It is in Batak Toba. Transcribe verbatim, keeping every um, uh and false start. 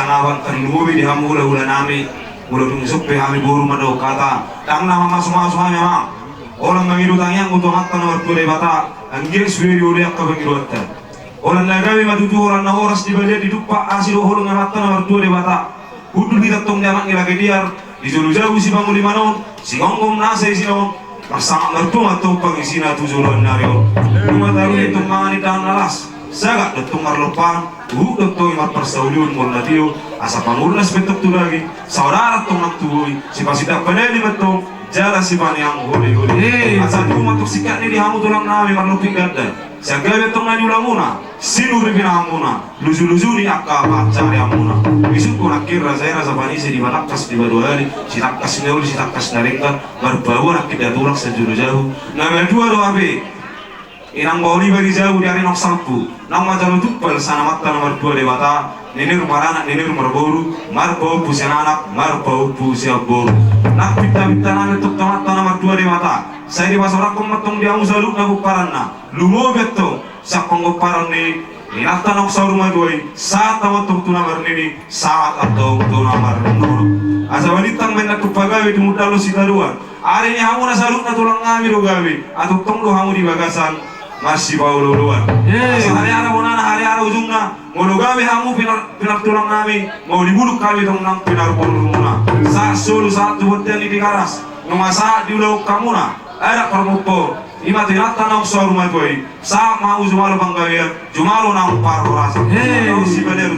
Abang, tarlumobi di hamu hulahula nami, molo dung isop pe hami boru mandok hata, ndang na mamasumasu hami, Amang. Holan mangido tangiang tu Amanta na martua Debata, anggiat sude dioloi angka pangidoanta. Holan na gabe ma tutu, holan na horas di balian, di dumpak asi dohot holong ni Amanta na martua Debata. Hundul hita tong di anak ni Lage Tiar, di jolo jabu sipangoliman on, sigomgom nasa isina on, marsangap martua ma tong pangisina tu joloan ni ari on. Nunga taruhon tong mangan indahan na las, sagat do tong marlompang, huhut do tong i marparsaulian molo na tio, asa pangurnas pe tong tu daging, saudara tong nang tu boi, sipasindak padali ma tong, jala sipaneang holiholi. Eh. Asa tubu ma tong singkat ni di hamu tulang nami marlompit ganda. Sian gabe tong na niulamuna, sinur ni pinahanmuna, lujuluju ni angka pansarianmuna. Isungkun nangkin raja i, raja panise, dibatangkas dibadohali, sitangkas na uli sitangkas na denggan, marpaboa nangkin da tulang sian jolo jabu. Na madua do hape, inang mauli bari jabu di ari naung salpu, naung manjalo tumpal sian Amanta na martua Debata, ninir maranak, ninir marboru, marpahompu sian anak, marpahompu sian boru. Nang pintapinta nami tong tu Amanta na martua Debata, sai dipasorangkon ma tong di hamu saluhutna pomparanna. Lumobi antong sian panggomparan ni inanta naung saur matua i, sahat ma antong tu na marnini, sahat antong tu na marnono. Asa balintang ma inna tumpak gabe, tumundalhon sitadoan. Ari ni hamuna saluhutna tulang nami do gabe, antong do hamu di bagasan marsipaolooloan. Asa hariara bonana, hariara ujungna, molo gabe hamu pinar, pinar tulang nami, molo dibulung hami tong nang pinar boru muna. Sahat solu, sahat tu bontean ni Tigaras, nunga sahat diulahon hamuna adat parmompo, i ma tu inanta naung saur matua i, sahat ma hamu jumalo panggabean, jumalo naung parhorasan. Hei. Naung sipaleru.